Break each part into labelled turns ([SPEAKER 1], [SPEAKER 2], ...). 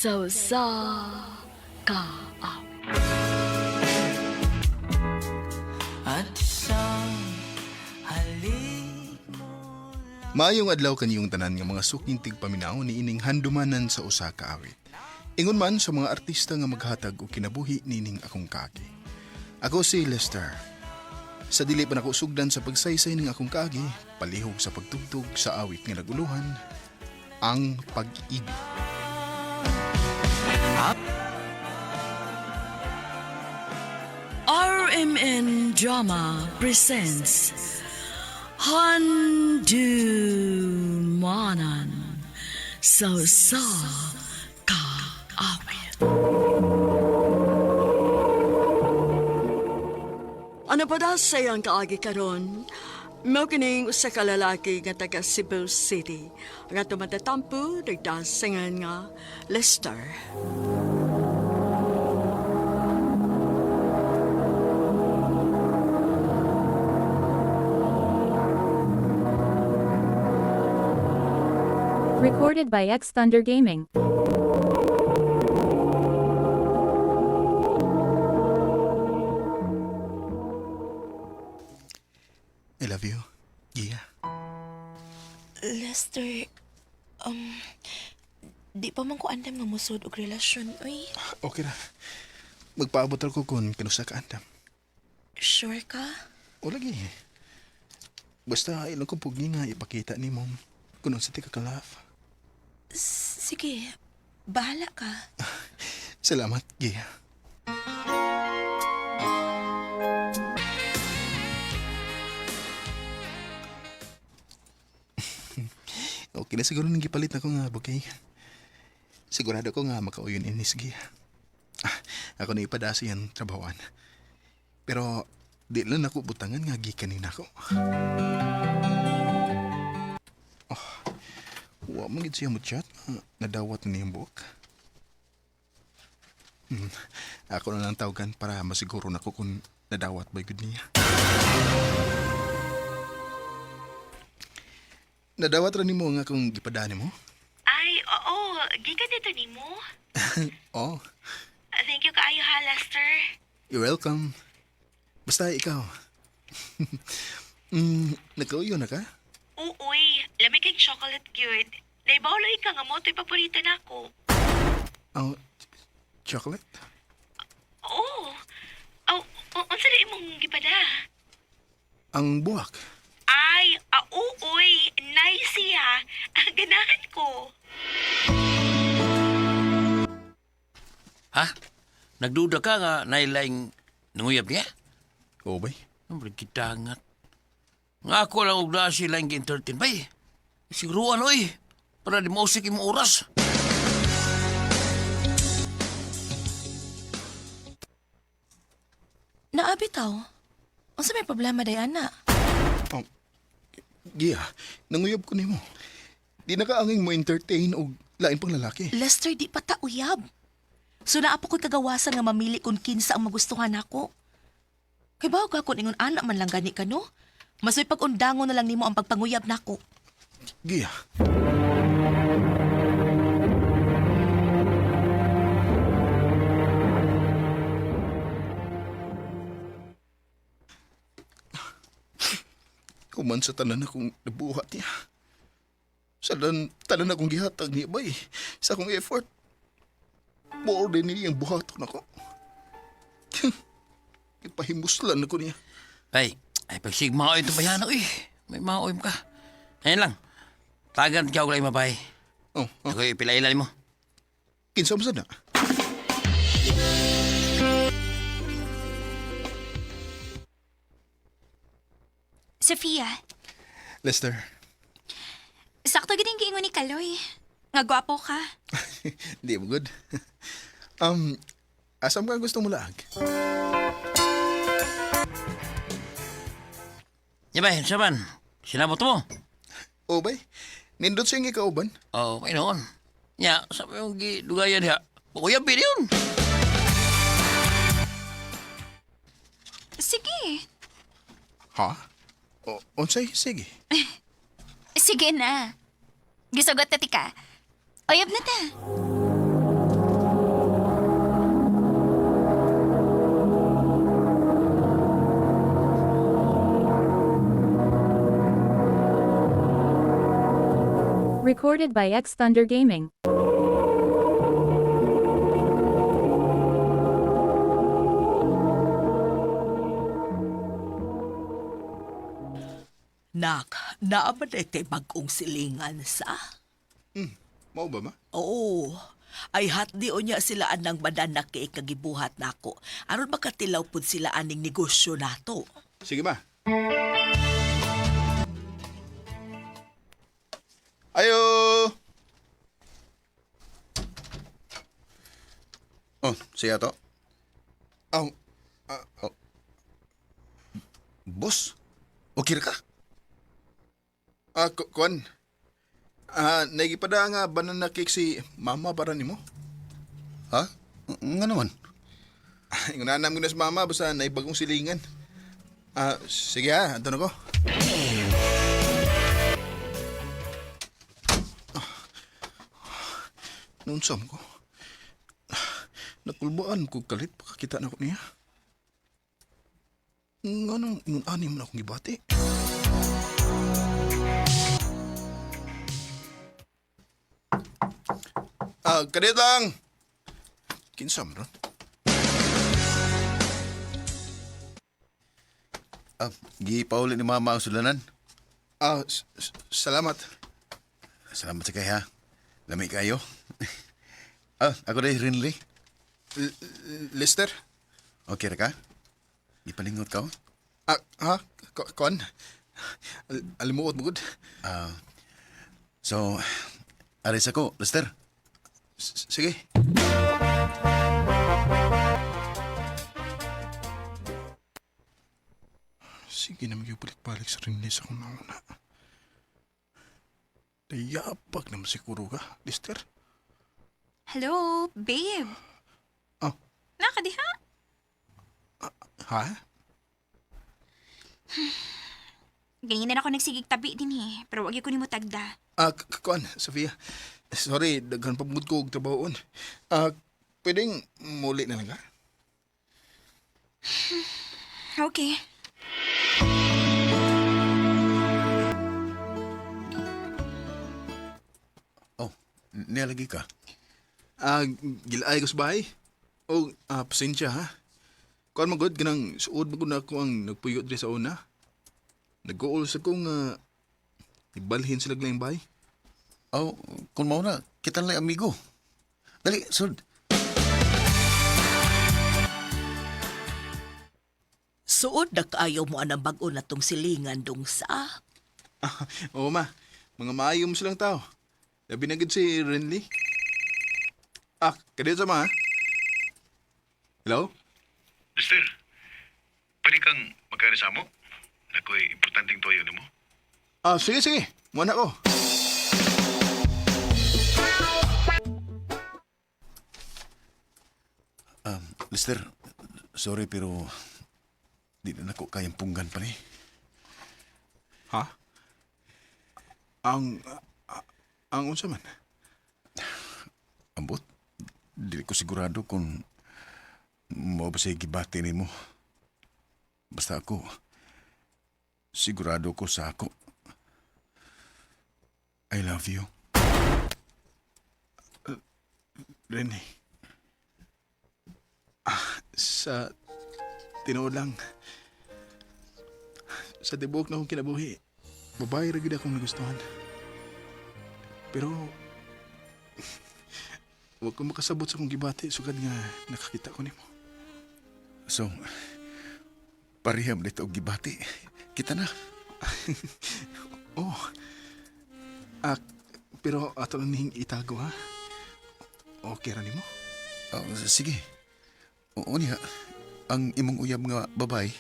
[SPEAKER 1] Sa usa ka awit.
[SPEAKER 2] At isang halik mo.
[SPEAKER 3] Maayong adlaw kaniyong tanan nga mga suking tigpaminaw ni ining handumanan sa usa ka awit. Ingon man sa mga artista nga maghatag og kinabuhi nining akong kaagi. Ako si Lester. Sa dili pa nako sugdan sa pagsaysay ning akong kaagi, palihog sa pagtugtog sa awit nga naguluhan, ang pag-ibig.
[SPEAKER 1] RMN Drama presents Handumanan sa usa ka awit. Ano pa da sa iyang kaagi karon? Mao kining usa ka lalaki nga taga Cebu City. Nga tumatatampo nagdasingan nga Lester.
[SPEAKER 4] Recorded by X Thunder Gaming.
[SPEAKER 3] I love you. Gia.
[SPEAKER 5] Lester, um, di pa man ko andam nga musod og relasyon, uy.
[SPEAKER 3] Okay ra. Magpaabot ra ko kung kanusa ka andam.
[SPEAKER 5] Sure ka?
[SPEAKER 3] O lagi. Basta ilang kong pugni nga ipakita ni mom kung unsa ti ka ka-love.
[SPEAKER 5] Sige, bahala ka.
[SPEAKER 3] Salamat, Gia. Okay na siguro nang gipalit na ko nga bouquet. Sigurado ko nga makauyon inis, Gia. Ah, ako na ipadasi ang trabahoan. Pero di lang ako butangan nga gikan ni nako. Oh, wa man gid siya mo chat. Ah, nadawat na niyang buhok. Ako na lang tawagan para masiguro na ko kung nadawat ba gud niya. Nadawat ra nimo nga kung gipadani mo?
[SPEAKER 5] Ay, oo, gikan dito nimo.
[SPEAKER 3] Oh,
[SPEAKER 5] Thank you kaayo ha, Lester.
[SPEAKER 3] you're welcome. Basta ikaw. Nagkauyo na ka?
[SPEAKER 5] Uy, lami kay chocolate cute. Naibawloy ka nga mo, ito'y paborito na ako.
[SPEAKER 3] Oh, chocolate?
[SPEAKER 5] Oo. Oh, unsa na imong gipada?
[SPEAKER 3] Ang buwak.
[SPEAKER 5] Ay, uy, nice siya. Ganahan ko.
[SPEAKER 6] Ha? Nagduda ka nga nailaing nanguyab niya?
[SPEAKER 3] Oo bay?
[SPEAKER 6] Ang kitangat. Nga ako lang og naa sila yung entertain bay. Siguruan oy. Para di mausik imong oras.
[SPEAKER 5] Naabi taw. Unsa may problema day ana?
[SPEAKER 3] Oh, Gia, nanguyab ko nimo. Di na ka anging mo entertain og lain pang lalaki.
[SPEAKER 5] Lester, di pa ta uyab. So naa po ko'y kagawasan nga mamili kung kinsa ang magustuhan nako. Kay bawo ka kung ingon anak man lang gani ka no? Mas may pag-undangon na lang nimo ang pagpanguyab nako.
[SPEAKER 3] Gia. Kuman sa tanan akong nabuhat niya. Sa tanan akong gihatag niya bay. Sa akong effort. More din niya ang buhaton ako. Ipahimuslan ako niya.
[SPEAKER 6] Bay, ay pagsigma ito bayan oy. May maoy mo ka. Ayun lang. Tagan ka og lain mabay.
[SPEAKER 3] Oh, oh.
[SPEAKER 6] Ako ipilailan mo.
[SPEAKER 3] Kinsa man sad na?
[SPEAKER 7] Sophia,
[SPEAKER 3] Lester.
[SPEAKER 7] sakto gid ang giingon ni Kaloy. Nga gwapo ka.
[SPEAKER 3] Di mo good. Asam ka gusto mo laag?
[SPEAKER 6] Ya bay, saban. Sinabot mo.
[SPEAKER 3] O bay, nindot siyang ikauban.
[SPEAKER 6] Oh, okay noon. Ya, sabi yung gidugayan diha. Uyab yun.
[SPEAKER 7] Sige.
[SPEAKER 3] Ha? O, unsay, sige.
[SPEAKER 7] Sige na. Gisugot na tika. Uyab na ta.
[SPEAKER 4] Recorded by X Thunder Gaming.
[SPEAKER 5] Nak, naa man day kay bag-ong silingan sa?
[SPEAKER 3] Mao ba ma?
[SPEAKER 5] Oo. Ay hatdi o niya sila anang banana cake nga gibuhat nako. Aron makatilaw pud sila aning negosyo nato.
[SPEAKER 3] Sige ma. Ayo!
[SPEAKER 8] Oh, siya to.
[SPEAKER 3] Aw,
[SPEAKER 8] Oh. Boss, okay ra ka?
[SPEAKER 3] Kuan. Naigipada nga banana cake si mama para nimo.
[SPEAKER 8] Ha? Nga naman.
[SPEAKER 3] Ingunahan ko na si mama basta naibagong silingan. Sige ha, anto na ko. Naunsam ko. Nakulbaan ko kalit pagkakita na ko niya. Nga nang ingon ani man akong gibati. Kadiyot lang. Kinsa man ron?
[SPEAKER 8] Gipauli ni mama ang sulanan.
[SPEAKER 3] Salamat.
[SPEAKER 8] Salamat sa kay ha. Lami kayo. Ako dahil Rinley.
[SPEAKER 3] Lester?
[SPEAKER 8] Okay ra ka? Gipalingot ka? Oh?
[SPEAKER 3] Ha? Kon? Alimuot mo gud.
[SPEAKER 8] So, aris ako, Lester.
[SPEAKER 3] Sige. Sige na balik-balik sa Rinley sa akong nauna. Dayapag naman siguro ka, Lester.
[SPEAKER 7] Hello, babe.
[SPEAKER 3] Oh.
[SPEAKER 7] Nakadiha?
[SPEAKER 3] Ha?
[SPEAKER 7] Ganyan na ako nagsigig tabi din eh. Pero wag ko nimo tagda.
[SPEAKER 3] Kuan, Sofia. Sorry, daghan pa ko og trabahoon. Pwedeng muli na lang ka?
[SPEAKER 7] Okay.
[SPEAKER 8] Oh, nialagi ka?
[SPEAKER 3] Gilaay ko sa bahay. Oh, pasensya ha. Kuan man gud ganang suod man gud na ako ang nagpuyo diri sa una. Nag-uol sa kong ibalhin sila lang bahay.
[SPEAKER 8] Oh, kung mao na, kita lang amigo. Dali, sud.
[SPEAKER 5] Suod na kaayo mo anang bag-o na tong silingan dong sa.
[SPEAKER 3] Oo ma, mga maayo mo silang tao. Labi na gud si Renly. Kadiyot sa ma ha. Hello?
[SPEAKER 9] Lester, pwede kang magkarisa mo? Nako'y importanteng toyo nimo.
[SPEAKER 3] Sige sige, muna ko.
[SPEAKER 8] Lester, sorry pero di na nako kayang punggan pa ni.
[SPEAKER 3] Ha? Ang ang unsa man?
[SPEAKER 8] Ambot, di ko sigurado kung mao ba siya gibati nimo. Basta ako, sigurado ko sa ako. I love you.
[SPEAKER 3] Rene. Sa tinuod lang. Sa tibuok na akong kinabuhi, babae ra gid akong nagustuhan. Pero wag ko makasabot sa akong gibati sugad nga nakakita ko nimo.
[SPEAKER 8] So, pareham dito og gibati. Kita na.
[SPEAKER 3] Oh. Pero ato lang nihing itago ha. Okay ra nimo?
[SPEAKER 8] Oh, sige. Oo niya. Ang imong uyab nga babae.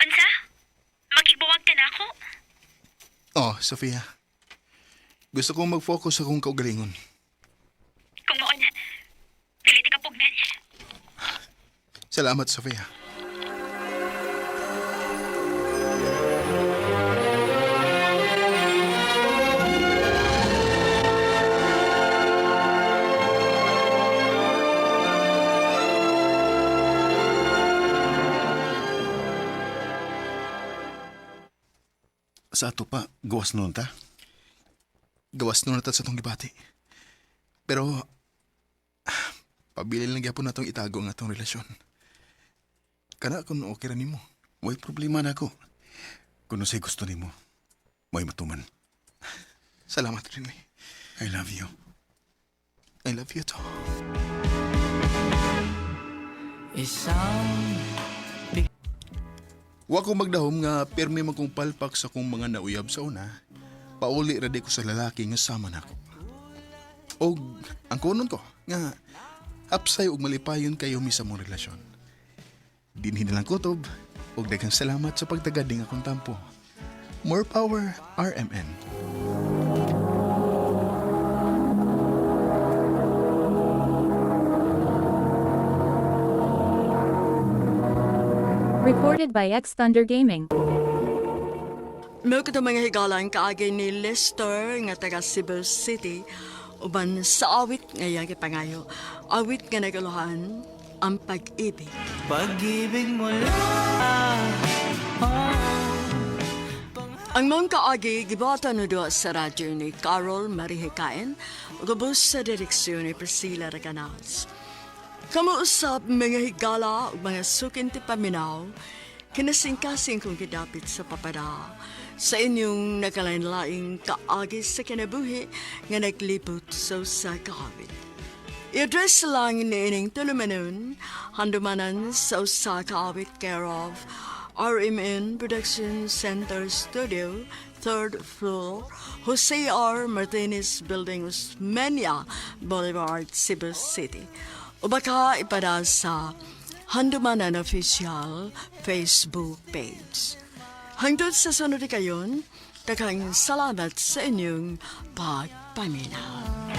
[SPEAKER 7] Unsa? Makigbuwag ka na ako?
[SPEAKER 3] Oh, Sofia. Gusto kong mag-focus sa akong kaugalingon.
[SPEAKER 7] Kung moon, dili ka pugnan.
[SPEAKER 3] Salamat, Sofia.
[SPEAKER 8] Sa ato pa, gawas nun ta.
[SPEAKER 3] Gawas nun na ta sa atong gibati. Pero, pabilin lang gyapon natong itago ang atong relasyon. Kana kung okay ra nimo.
[SPEAKER 8] Way problema na ako. Kung unsay gusto nimo, may matuman.
[SPEAKER 3] Salamat, Rene.
[SPEAKER 8] I love you.
[SPEAKER 3] I love you too.
[SPEAKER 2] Isang
[SPEAKER 3] Wa ko magdahom nga pirmi man kong palpak sa kong mga nauyab sa una. Pauli ra di ko sa lalaki nga sama nako. Og ang kunon ko nga hapsay og malipayon kayo mi sa mong relasyon. Dinhi na lang kutob og daghang salamat sa pagtagad ning akong tampo. More power, RMN.
[SPEAKER 4] Recorded by X Thunder Gaming.
[SPEAKER 1] Mao kato mga higala ang kaagi ni Lester nga taga Cebu City uban sa awit nga iyang gipangayo. Awit nga nagaluhan ang pag-ibig.
[SPEAKER 2] Pag-ibig mo lang.
[SPEAKER 1] Ang mong kaagi gibuhatan no duha sa radyo ni Carol Marihikain ug sa direksyon ni Priscilla Recanals. Kamo usab mga higala ug mga sukin ti paminaw, kinasingkasing kong gidapit sa papada sa inyong nakalain-laing kaagi sa kinabuhi nga naglibot sa usa ka awit. I-address lang niining tulumanon, handumanan sa usa ka awit care of RMN Production Center Studio, third floor, Jose R. Martinez Building, Osmeña Boulevard, Cebu City. O baka ipada sa Handumanan Official Facebook page. Hangtod sa sunod kayon, daghang salamat sa inyong pagpaminaw.